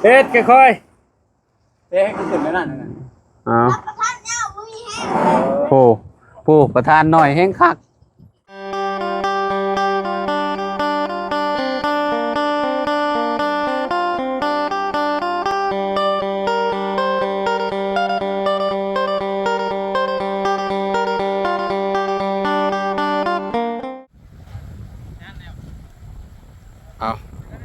ເຮັດຄ່ອຍໆ ເຮັດໃຫ້ຂຶ້ນແນວນັ້ນນະ. ເອົາ ປະທານໃຫຍ່ບໍ່ມີແຮງ. ໂອ້ ໂອ້ ປະທານນ້ອຍແຮງຄັກ. ເອົາ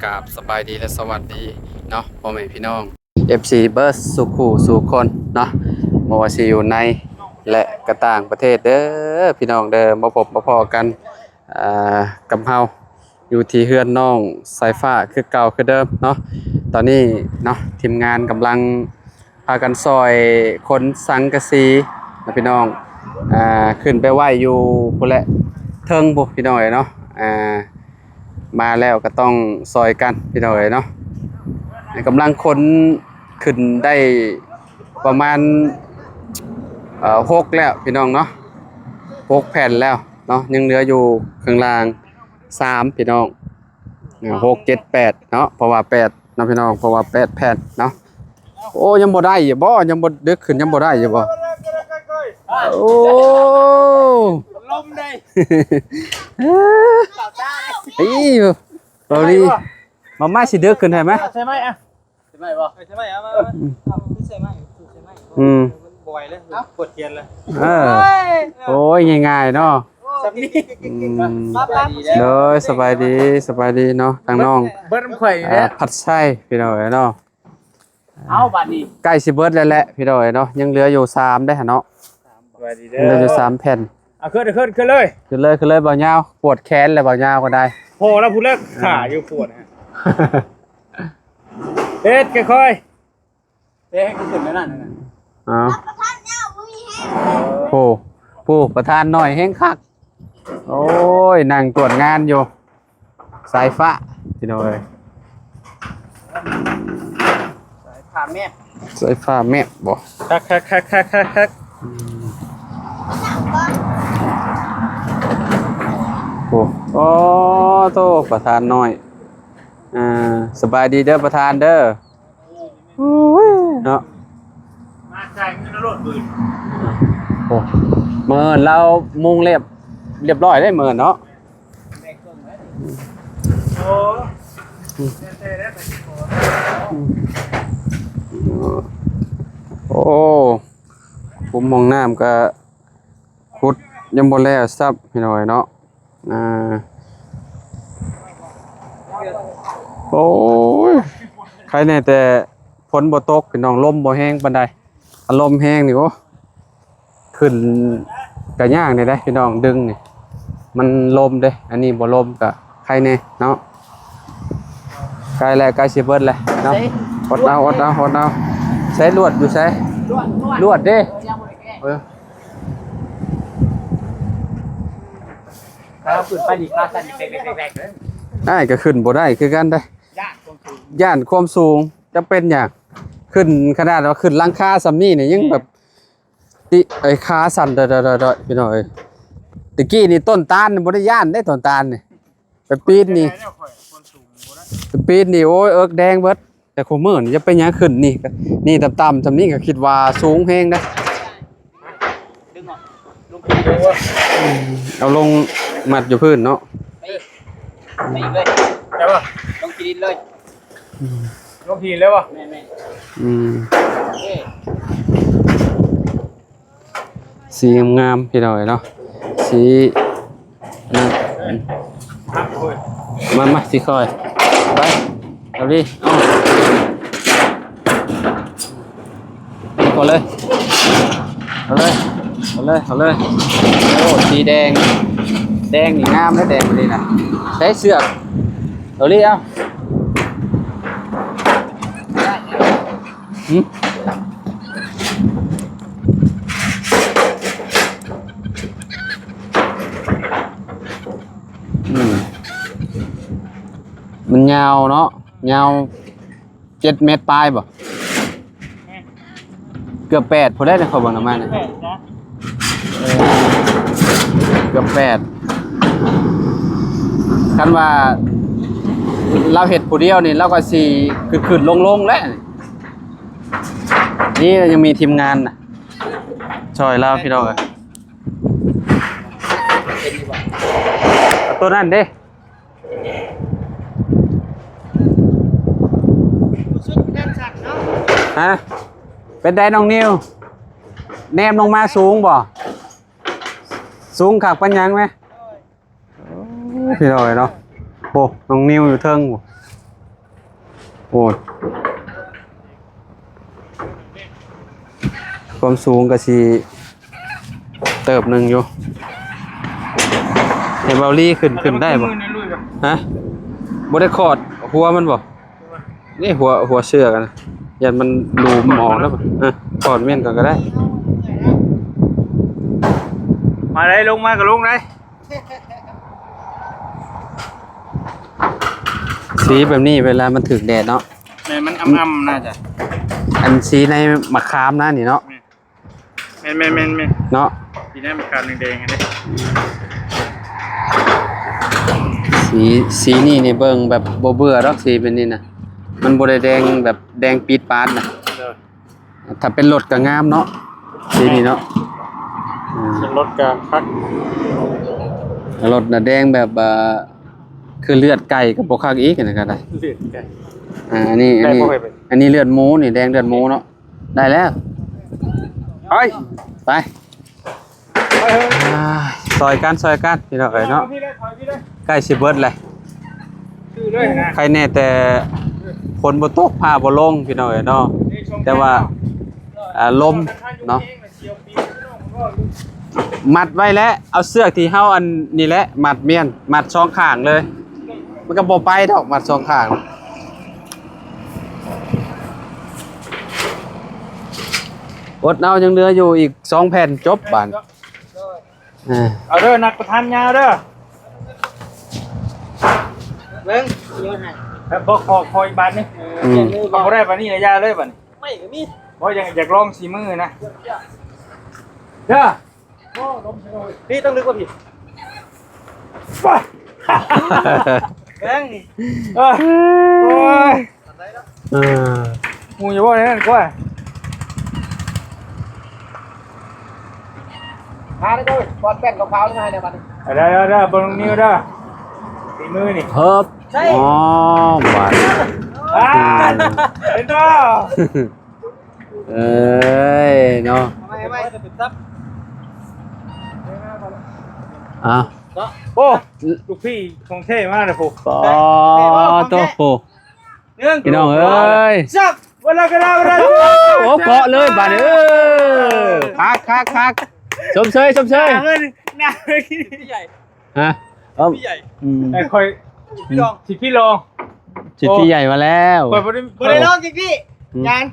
ກາບສະບາຍດີ ແລະ ສະຫວັດດີເນາະ ພໍ່ແມ່ພີ່ນ້ອງ ເອັຟຊີ ເບິດສູ່ຄູ່ສູ່ຄົນເນາະ, ບໍ່ວ່າຊິຢູ່ໃນ ແລະ ກະຕ່າງປະເທດເດີ ພີ່ນ້ອງເດີ. ມາພົບມາພໍ້ກັນ ອ່າ ກັບເຮົາຢູ່ທີ່ເຮືອນນ້ອງສາຍຟ້າຄືເກົ່າຄືເດີມເນາະ. ຕອນນີ້ເນາະ ທີມງານກຳລັງ ພາກັນຊ່ອຍຂົນສັງກະສີນະພີ່ນ້ອງ ອ່າ ຂຶ້ນໄປໄວ້ຢູ່ພຸ້ນແຫຼະ ເທິງພຸ້ນພີ່ນ້ອງເອີຍເນາະ. ອ່າ ມາແລ້ວກໍຕ້ອງຊ່ອຍກັນພີ່ນ້ອງເອີຍເນາະ. ກຳລັງຂົນຂຶ້ນໄດ້ປະມານ ເອີ ຫົກແລ້ວພີ່ນ້ອງເນາະ, ຫົກແຜ່ນແລ້ວເນາະ, ຍັງເຫຼືອຢູ່ເຄື່ອງລ່າງສາມພີ່ນ້ອງ. ອ່າ ຫົກ ເຈັດ ແປດເນາະ ເພາະວ່າແປດເນາະພີ່ນ້ອງ ເພາະວ່າແປດແຜ່ນເນາະ. ໂອ້ ຍັງບໍ່ໄດ້ຢູ່ບໍ່? ຍັງບໍ່ດຶກຂຶ້ນ ຍັງບໍ່ໄດ້ຢູ່ບໍ່? ໂອ້ ລົມເດ້ ເອີ ເອົາຕາເດ້ ເອີ ເບົາລີ ມາ ມາຊິດຶກຂຶ້ນໃຫ້ມາ ໃສ່ໄມ້ອະ. ໃສ່ໄມ້ບໍ່? ເອີ ໃສ່ໄມ້ ເອົາມາ ອືມ ໃສ່ໄມ້ ໃສ່ໄມ້ ອືມ ບໍ່ໄຫວເລີຍ ປວດແຂນເລີຍ. ເອີ ໂອ້ຍ ງ່າຍໆເນາະ ສ່ຳນີ້ ອືມ ໂດຍ ສະບາຍດີ ສະບາຍດີເນາະ ທາງນ້ອງ ເບິດນຳຂ້ອຍນີ້ແຫຼະ ອ່າ ພັດໄຊ ພີ່ນ້ອງເອີຍເນາະ. ເອົາ ບາດນີ້ ໃກ້ຊິເບິດແລ້ວແຫຼະ ພີ່ນ້ອງເອີຍເນາະ, ຍັງເຫຼືອຢູ່ສາມເດ້ຫັ້ນເນາະ. ສະບາຍດີເດີ ຍັງເຫຼືອຢູ່ສາມແຜ່ນ. ເອົາ ຂຶ້ນ ຂຶ້ນ ຂຶ້ນເລີຍ ຂຶ້ນເລີຍ ຂຶ້ນເລີຍ ບ່າວຍາວ ປວດແຂນແລ້ວ ບ່າວຍາວກໍໄດ້ ພໍແລ້ວ ຜູ້ເລີກ ອ່າ ຂາຢູ່ປວດ ອ່າ ເຮັດຄ່ອຍໆ ເຮັດໃຫ້ຂຶ້ນແນວນັ້ນນະ. ເອົາ ປະທານໃຫຍ່ບໍ່ມີແຮງ. ໂອ້ ຜູ້ປະທານນ້ອຍແຮງຄັກ. ໂອ້ຍ ນັ່ງຕວດງານຢູ່ ສາຍຟ້າ ພີ່ນ້ອງເອີຍ ສາຍຟ້າແມບ ສາຍຟ້າແມບບໍ່? ຄັກໆໆໆໆ ອືມ ໂອ້ ໂອ້ໂຕ ປະທານນ້ອຍ. ອ່າ ສະບາຍດີເດີປະທານເດີ. ໂອ້ຍເນາະ ມາຈ່າຍເງິນໂລດບືນ. ໂອ້ ເມີນລາວມຸງລຽບ ລຽບຮ້ອຍເດ້ເມີນເນາະ. ໂອ້ ໂອ້ ຂຸມຫ້ອງນ້ຳກະຂຸດຍັງບໍ່ແລ້ວຊ້ຳ ພີ່ນ້ອງເນາະ. ອ່າ ໂອ້ຍ ໃຄແນ່ແຕ່ຝົນບໍ່ຕົກ ພີ່ນ້ອງ, ລົມບໍ່ແຮງປານໃດ. ຄັນລົມແຮງນີ້ ໂອ້ ຂຶ້ນກະຍາກແດ່ເດ້ພີ່ນ້ອງ, ດຶງນີ້ມັນລົມເດ້, ອັນນີ້ບໍ່ລົມກະໃຄແນ່ເນາະ. ໃກ້ແລ້ວ ໃກ້ຊິເບິດແລ້ວເນາະ. ໃສ່ ອົດເອົາ ອົດເອົາ ອົດເອົາ. ໃສ່ລວດຢູ່ໃສ? ລວດ ລວດ ລວດເດ້. ເອີ ຍັງບໍ່ໄດ້ແກະ ເອີ ຖ້າຂຶ້ນໄປນີ້ຂາສັ່ນແບກໆໆໆ ເດີ. ອ້າຍກໍຂຶ້ນບໍ່ໄດ້ຄືກັນເດ້. ຢ້ານຄວາມສູງ ຢ້ານຄວາມສູງ. ຈະເປັນຫຍັງ? ຂຶ້ນຂະໜາດວ່າຂຶ້ນຫຼັງຄາສ່ຳນີ້ນີ້ຍັງແບບ ຕິ ໄອ້ ຂາສັ່ນ ດອຍໆໆ ພີ່ນ້ອງເອີຍ. ຕະກີ້ນີ້ຕົ້ນຕານບໍ່ໄດ້ຢ້ານເດ້ ຕົ້ນຕານນີ້. ໄປປີນນີ້ ໄປປີນນີ້ ໂອ້ຍ ເອິກແດງເບິດ. ແຕ່ຄູ່ມື້ນີ້ຈະເປັນຫຍັງຂຶ້ນນີ້ ນີ້ຕ່ຳໆ ສ່ຳນີ້ກໍຄິດວ່າສູງແຮງນະ. ເອົາລົງມັດຢູ່ພື້ນເນາະ. ໄປອີກເລີຍ ໄດ້ບໍ່? ລົງຂີ້ດິນເລີຍ. ອືມ ລົງຫີນເລີຍບໍ່? ແມ່ນໆ ອືມ ໂອເຄ ສີງາມໆ ພີ່ນ້ອງເອີຍເນາະ. ສີນັ້ນ ມາ ມາ ຊິຄ່ອຍ ໄປ ເອົາດີ ເອົາ ເອົາເລີຍ ເອົາເລີຍ ເອົາເລີຍ ເອົາເລີຍ. ໂອ້ ສີແດງ ແດງນີ້ງາມເດ້ ແດງນີ້ນະ. ໃສ່ເສື້ອ ເອົາລີ ເອົາ ຫຶ ອືມ ມັນຍາວເນາະ ຍາວ ເຈັດແມັດປາຍບໍ່? ແມ່ນ ເກືອບແປດພຸ້ນແຫຼະ ຂ້ອຍເບິ່ງນຳມານີ້ ແປດນະ ເອີ ເກືອບແປດ. ຄັນວ່າ ລາວເຮັດຜູ້ດຽວນີ້ ລາວກໍຊິຂຶ້ນໆລົງໆແຫຼະ. ນີ້ຍັງມີທີມງານນະ ຊ່ອຍລາວ ພີ່ນ້ອງເອີຍ. ເອົາຕົວນັ້ນເດ້. ຮະ? ເປັນໃດນ້ອງນິວ? ແນມລົງມາສູງບໍ່? ສູງຄັກປານຫຍັງແມ? ໂອ້ ພີ່ນ້ອງເອີຍເນາະ. ໂອ້ ນ້ອງນິວຢູ່ເທິງ. ໂອ້ ຄວາມສູງກໍຊິເຕີບໜຶ່ງຢູ່. ໃຫ້ເບົາລີຂຶ້ນ ຂຶ້ນໄດ້ບໍ່? ຮະ? ບໍ່ໄດ້ຂອດຫົວມັນບໍ່? ນີ້ຫົວ ຫົວເຊືອກນະ ຢ້ານມັນຫຼຸມອອກແລ້ວ. ເອີ ຖອດມ້ຽນກ່ອນກໍໄດ້. ມາໄດ້ ລົງມາກໍລົງໄດ້. ສີແບບນີ້ເວລາມັນຖືກແດດເນາະ ແມ່ນ ມັນອຳໆ ໜ້າຈະ ອັນສີໃນໝາກຂາມນະນີ້ເນາະ. ແມ່ນ ແມ່ນໆໆໆ ເນາະ ສີໃນໝາກຂາມແດງໆ ອັນນີ້ ສີ ສີນີ້ນີ້ເບິ່ງແບບບໍ່ເບື່ອດອກ ສີແບບນີ້ນະ ມັນບໍ່ໄດ້ແດງແບບແດງປີດປາດນະ. ໂດຍ ຖ້າເປັນລົດກໍງາມເນາະ ສີນີ້ເນາະ. ອືມ ເປັນລົດກໍຄັກ ລົດນະແດງແບບ ເອີ ຄືເລືອດໄກ່ກໍບໍ່ຄັກອີກ ອັນນັ້ນກໍໄດ້ ເລືອດໄກ່. ອ່າ ອັນນີ້ ອັນນີ້ ອັນນີ້ເລືອດໝູນີ້ ແດງເລືອດໝູເນາະ. ໄດ້ແລ້ວ ໄປ ໄປ ອ່າ ຊ່ອຍກັນ ຊ່ອຍກັນ ພີ່ນ້ອງເອີຍເນາະ. ໃກ້ຊິເບິດແລ້ວ ໃຄແນ່ແຕ່ຝົນບໍ່ຕົກ ຟ້າບໍ່ລົງ ພີ່ນ້ອງເອີຍເນາະ. ແຕ່ວ່າ ອ່າ ລົມເນາະ ມັດໄວ້ແລ້ວ ເອົາເຊືອກທີ່ເຮົາອັນນີ້ແຫຼະ ມັດມ້ຽນ ມັດສອງຂ້າງເລີຍ. ມັນກໍບໍ່ໄປດອກ ມັດສອງຂ້າງ. ອົດເອົາ ຍັງເຫຼືອຢູ່ອີກສອງແຜ່ນ ຈົບບາດ. ເອີ ເອົາເດີ ນັກປະທານຍາວເດີ. ເບິ່ງ ໂຍນໃຫ້ ແລ້ວບໍ່ຂໍ ຂໍອີກບາດໜຶ່ງ. ອືມ ເອົາບໍ່ໄດ້ບາດນີ້ລະ ຢ່າເລີຍບາດນີ້. ໄມ້ກໍມີ ບໍ່ ຢາກ ຢາກລອງສີມືນະ ເດີ. ໂອ້ ລົມຊິໂດຍ ພີ່ຕ້ອງລຶກວ່າພີ່ ແບງ ເອີ ໂອ້ຍ ເອີ ໝູ່ຢູ່ບໍ່ໃນນັ້ນກວ່າ ຫາໄດ້ໂດຍ ປອດແປ້ນຂາວໆນີ້ໃຫ້ແດ່ບັດນີ້. ເດີ ເດີ ເດີ ເບິ່ງນິ້ວເດີ ສີມືນີ້ ເຮີບ ໃຊ່ ອໍ ບາດ ອ່າ ເຫັນບໍ່? ເອີຍເນາະ ເອົາໃໝ່ ເອົາໃໝ່ ເອົາ ໂອ້ ລູກພີ່ຂອງແທ້ມາແລ້ວພຸ້ນ ປາໂຕ ໂອ້ ໜຶ່ງ ພີ່ນ້ອງເອີຍ ຊັບ ເວລາກໍໄດ້ ເວລາ ໂອ້ ເກາະເລີຍບາດນີ້ ເອີ ຄັກໆໆ ຊົມເຊີຍ ຊົມເຊີຍ ໜ້າ ຮະ ເອີ ພີ່ໃຫຍ່ ອືມ ໃຫ້ຂ້ອຍ ພີ່ລອງ ສິດພີ່ລອງ ສິດພີ່ໃຫຍ່ມາແລ້ວ ຂ້ອຍບໍ່ໄດ້ ບໍ່ໄດ້ລອງຈັກທີ ອືມ ຍານ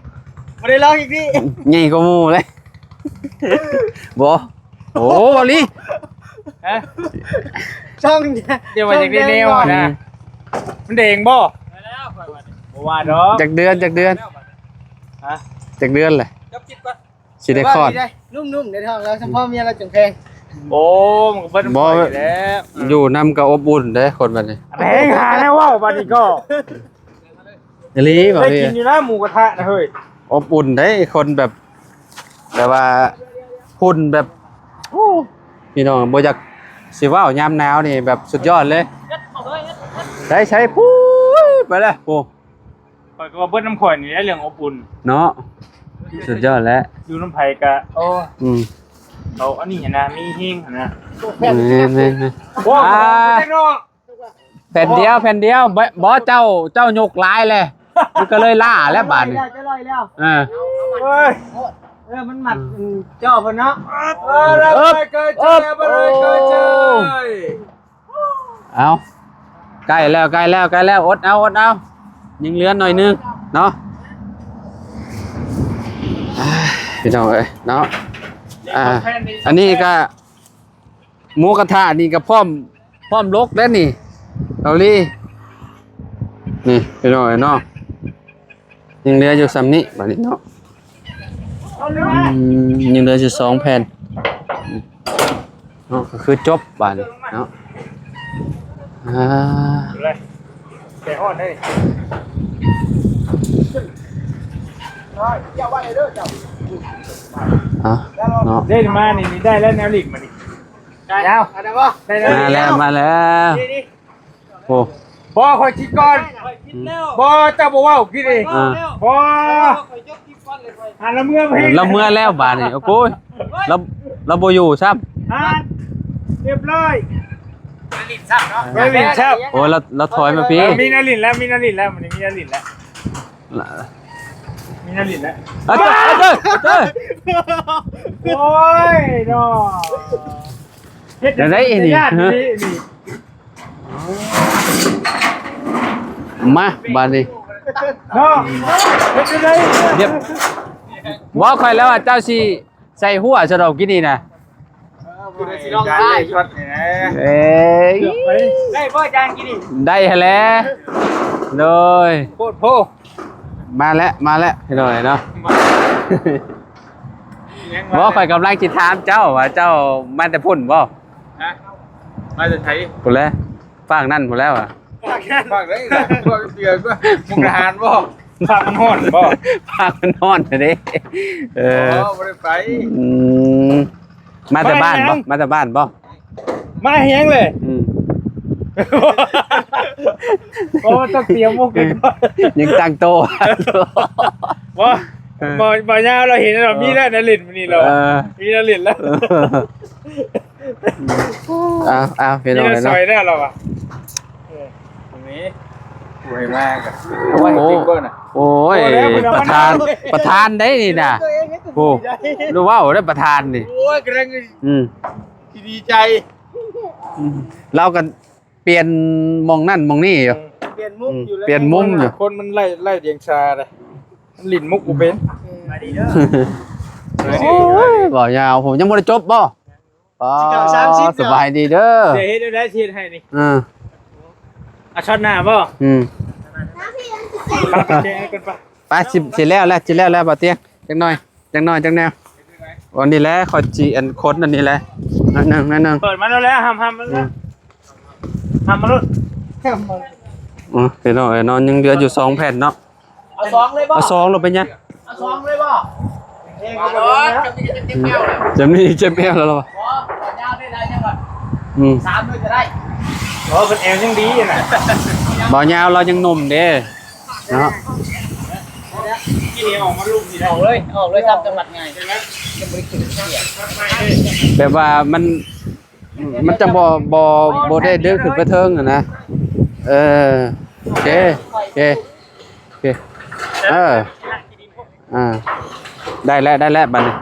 ບໍ່ໄດ້ລອງຈັກທີ ໃຫຍ່ກວ່າໝູ່ເລີຍ ບໍ່ ໂອ້ ເບົາລີ ຮະ ຊ່ອງ ດຽວວ່າຢາກໄດ້ແນວນະ ອືມ ມັນແດງບໍ່? ບໍ່ວ່າດອກ ຈັກເດືອນ ຈັກເດືອນ ຮະ ຈັກເດືອນແຫຼະ ຈັບຈິບກ່ອນ ຊິໄດ້ຄອດ ນຸ້ມໆ ໃນທ້ອງລາວ ສຳເພາະເມຍລາວຈັ່ງແພງ ໂອ້ ມັນກໍເບິດ ບໍ່ ແລ້ວ ຢູ່ນຳກໍອົບອຸ່ນເດ້ ຄົນບັດນີ້ ແພງຫາແນວເວົ້າບັດນີ້ກໍ ອີ່ຫຼີ ໄດ້ກິນຢູ່ນະ ໝູກະທະນະເຮີ້ຍ ອົບອຸ່ນເດ້ ຄົນແບບ ແບບວ່າ ຫຸ່ນແບບ ໂອ້ ພີ່ນ້ອງ ບໍ່ຢາກຊິເວົ້າ ຍາມໜາວນີ້ແບບສຸດຍອດເລີຍ ໃສໆ ປູ້ຍ ໄປແລ້ວ ໂອ້ ຂ້ອຍກໍວ່າເບິດນຳຂ້ອຍນີ້ແຫຼະ ເລື່ອງອົບອຸ່ນເນາະ ສຸດຍອດແຫຼະ ຢູ່ນຳໃຜກະ ໂອ້ ອືມ ເຂົາອັນນີ້ຫັ້ນນະ ມີເຮງຫັ້ນນະ ແມ່ນໆໆ ໂອ້ຍ ອ່າ ເນາະ ແຜ່ນດຽວ ແຜ່ນດຽວ ບໍ່ ບໍ່ ເຈົ້າ ເຈົ້າຍົກຫຼາຍແຫຼະ ມັນກໍເລີຍລ້າແລ້ວບາດນີ້ ເຈົ້າຮ້ອຍແລ້ວ ເອີ ເອີຍ ເອີ ມັນມັດ ອືມ ເຈົ້າເພິ່ນເນາະ ເອີ ເອີ ເອີ ເອີ ເອົາ ໃກ້ແລ້ວ ໃກ້ແລ້ວ ໃກ້ແລ້ວ ອົດເອົາ ອົດເອົາ ຍັງເຫຼືອໜ້ອຍໜຶ່ງເນາະ ອ່າ ພີ່ນ້ອງເອີຍເນາະ ອ່າ ອັນນີ້ກໍ ໝູກະທະນີ້ກໍພ້ອມ ພ້ອມລົກແລ້ວນີ້ ເກົາຫຼີ ນີ້ພີ່ນ້ອງເອີຍເນາະ ຍັງເຫຼືອຢູ່ສ່ຳນີ້ບາດນີ້ເນາະ ອືມ ຍັງເຫຼືອຢູ່ສອງແຜ່ນເນາະ ກໍຄືຈົບບາດນີ້ເນາະ ອ່າ ແກະຮອດໄດ້ ເຈົ້າໄວ້ເດີເຈົ້າ ອ່ະ ເນາະ ເດ້ມານີ້ ນີ້ໄດ້ແລ້ວແນວລິກມານີ້ ໄດ້ແລ້ວ ໄດ້ແລ້ວ ມາແລ້ວ ມາແລ້ວ ນີ້ ນີ້ ໂອ້ ບໍ່ ຂ້ອຍຄິດກ່ອນ ຂ້ອຍຄິດແລ້ວ ບໍ່ ເຈົ້າບໍ່ເວົ້າ ຄິດເອງ ອ່າ ບໍ່ ຂ້ອຍຈົບຄລິບກ່ອນເລີຍ ອັນລະເມືອ ລະເມືອແລ້ວບາດນີ້ ໂອ້ຍ ລະ ລະບໍ່ຢູ່ຊ້ຳ ອ່າ ຮຽບຮ້ອຍ ໄປຫຼິ້ນຊ້ຳເນາະ ໄປຫຼິ້ນຊ້ຳ ໂອ້ຍ ລະ ລະຖອຍມາພີ້ ມີແນວຫຼິ້ນແລ້ວ ມີແນວຫຼິ້ນແລ້ວ ມື້ນີ້ມີແນວຫຼິ້ນແລ້ວ ມີແນວຫຼິ້ນແລ້ວ ເອີ ເອີ ໂອ້ຍເນາະ ເຮັດຈັ່ງໃດນີ້ ຮະ ນີ້ ມາບາດນີ້ ເນາະ ເຮັດຈັ່ງໃດ ດຽວ ເວົ້າຂ້ອຍແລ້ວວ່າເຈົ້າຊິໃສ່ຫົວຊະດອກກີ້ນີ້ນະ ເອີ ບໍ່ໄດ້ຊິລອງໄດ້ ເອີຍ ໄດ້ບໍ່ຈານກີ້ນີ້ ໄດ້ຫັ້ນແຫຼະ ໂດຍ ໂພດໂພ ມາແລ້ວ ມາແລ້ວ ພີ່ນ້ອງເນາະ ບໍ່ ຂ້ອຍກຳລັງຊິຖາມເຈົ້າວ່າເຈົ້າມາແຕ່ພຸ້ນບໍ່? ຮະ ມາແຕ່ໃສ? ພຸ້ນແຫຼະ ຟາກນັ້ນພຸ້ນແລ້ວອະ ຟາກໃດ? ຟາກເສືອກວ່າ ມຸກດາຫານບໍ່? ຟາກມັນຮ້ອນບໍ່? ຟາກມັນຮ້ອນເດ້ ເອີ ບໍ່ໄດ້ໄປ ອືມ ມາແຕ່ບ້ານບໍ່? ມາແຕ່ບ້ານບໍ່? ມາແຮງເລີຍ ອືມ ໂອ້ ຕ້ອງຕຽມມຸກໄວ້ກ່ອນ ຍັງຕັ້ງໂຕ ບໍ່ ເອີ ບໍ່ ບໍ່ຍາວ ລາວເຫັນແລ້ວ ເອີ ມີແລ້ວແນວຫຼິ້ນມື້ນີ້ລາວ ເອີ ມີແນວຫຼິ້ນແລ້ວ ເອີ ອ້າວ ອ້າວ ພີ່ນ້ອງເອີຍເນາະ ມີແນວຊ່ອຍແລ້ວລາວອະ ເອີ ນີ້ ໂອ້ຍ ມາກໍ ໂອ້ຍ ໂອ້ຍ ປະທານ ປະທານໄດ໋ນີ້ນະ ໂອ້ ຫຼືເວົ້າໄດ້ປະທານນີ້ ໂອ້ຍ ກຳລັງ ອືມ ຊິດີໃຈ ອືມ ລາວກໍປ່ຽນໝ່ອງນັ້ນໝ່ອງນີ້ຢູ່ ປ່ຽນມຸມຢູ່ ປ່ຽນມຸມຢູ່ ຄົນມັນໄລ່ ໄລ່ດຽງຊາເດ້ ມັນຫຼິ້ນມຸກບໍ່ເປັນ ໂອ້ຍ ເວົ້າຍາວ ຜົມຍັງບໍ່ໄດ້ຈົບບໍ່? ປາ ສະບາຍດີເດີ ຊິເຮັດແນວໃດ ຊິເຮັດໃຫ້ນີ້ ເອີ ອາ ຊັອດໜ້າບໍ່? ອືມ ໄປ ຊິ ຊິແລ້ວແລ້ວ ຊິແລ້ວແລ້ວ ບ່າວຕຽງ ຈັກໜ່ອຍ ຈັກໜ່ອຍ ຈັກແນວ ອັນນີ້ແຫຼະ ຂ້ອຍຊິອັນ ຄົນອັນນີ້ແຫຼະ ໜ້ອຍໜຶ່ງ ໜ້ອຍໜຶ່ງ ເປີດມາແລ້ວແຫຼະ ຫ້າມ ຫ້າມມັນ ອືມ ຫ້າມມັນໂລດ ອືມ ພີ່ນ້ອງເອີຍເນາະ ຍັງເຫຼືອຢູ່ສອງແຜ່ນເນາະ ເອົາສອງເລີຍບໍ່? ເອົາສອງໂລດ ເປັນຫຍັງ? ເອົາສອງເລີຍບໍ່? ເຈັບແອວແລ້ວ ຈະມີເຈັບແອວແລ້ວລະວະ ບໍ່ ຂອຍາວໄດ້ຫຼາຍຈັ່ງຫວະ ອືມ ສາມເລີຍກໍໄດ້ ໂອ້ ເພິ່ນແອວຍັງດີນະ ບ່າວຍາວລາວຍັງໜຸ່ມເດ້ ເນາະ ກິນນີ້ອອກມາລຸກນີ້ ອອກເລີຍ ອອກເລີຍ ທຳຈັງຫວັດງ່າຍ ຍັງບໍ່ໄດ້ຂຶ້ນເທື່ອ ແບບວ່າມັນ ມັນຈະບໍ່ ບໍ່ ບໍ່ໄດ້ດຶງຂຶ້ນໄປເທິງຫັ້ນນະ ເອີ ໂອເຄ ໂອເຄ ໂອເຄ ເອີ ອ່າ ໄດ້ແລ້ວ ໄດ້ແລ້ວ ບາດນີ້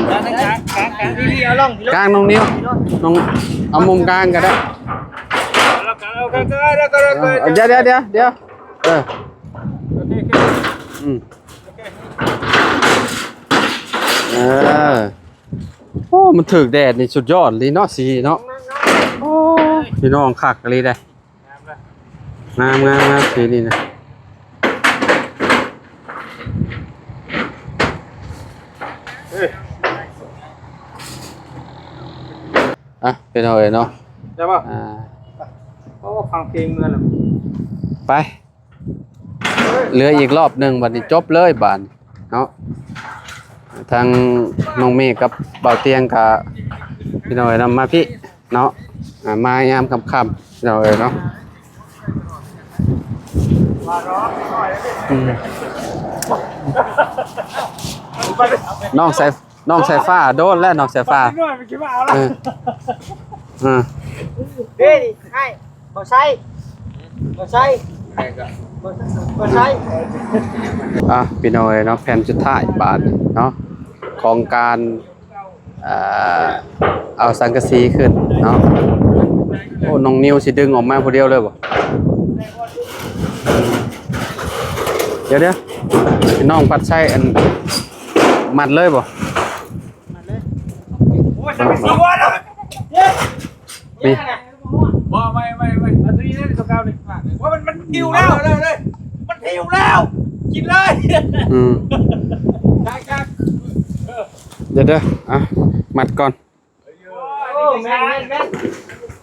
ກາງ ກາງ ກາງ ກາງ ກາງ ກາງ ນ້ອງນິວ ນ້ອງ ເອົາມຸມກາງກໍໄດ້ ດຽວ ດຽວ ດຽວ ດຽວ ເອີ ໂອເຄ ໂອເຄ ອືມ ເອີ ໂອ້ ມັນຖືກແດດນີ້ສຸດຍອດອີ່ຫຼີເນາະ ສີເນາະ ໂອ້ ພີ່ນ້ອງ ຄັກອີ່ຫຼີເດ້ ງາມ ງາມ ງາມ ສີນີ້ນະ ອ່ະ ພີ່ນ້ອງເອີຍເນາະ ໄດ້ບໍ່? ອ່າ ໂອ້ ຟັງເພງເມື່ອແລ້ວ ໄປ ເຫຼືອອີກລອບໜຶ່ງ ບາດນີ້ຈົບເລີຍບາດນີ້ເນາະ ທາງນ້ອງເມກກັບບ່າວຕຽງກະ ພີ່ນ້ອງເອີຍເນາະ ມາພີ້ເນາະ ອ່າ ມາຍາມຄ່ຳໆ ພີ່ນ້ອງເອີຍເນາະ ອືມ ນ້ອງສາຍ ນ້ອງສາຍຟ້າໂດນແລ້ວ ນ້ອງສາຍຟ້າ ເອີ ເອີ ເດ້ ນີ້ ອ້າຍ ບໍ່ໃຊ້ ບໍ່ໃຊ້ ບໍ່ໃຊ້ ອ່ະ ພີ່ນ້ອງເອີຍເນາະ ແຜ່ນສຸດທ້າຍບາດນີ້ເນາະ ຂອງການ ເອີ ເອົາສັງກະສີຂຶ້ນເນາະ ໂອ້ ນ້ອງນິວຊິດຶງອອກມາຜູ້ດຽວເລີຍບໍ່? ດຽວໆ ນ້ອງພັດໃຊ້ອັນ ມັດເລີຍບໍ່? ໂອ້ຍ ຈະໄປຊິວ່ານະ ນີ້ ບໍ່ ໄວ້ ໄວ້ ໄວ້ ເອົາຕົວນີ້ເລີຍ ຕົວເກົ່ານີ້ ວ່າມັນ ມັນຫິວແລ້ວ ເອົາເລີຍ ມັນຫິວແລ້ວ ກິນເລີຍ ອືມ ຄັກໆ ເອີ ດຽວໆ ອ່ະ ມັດກ່ອນ ໂອ້ ແມ່ນ ແມ່ນ ແມ່ນ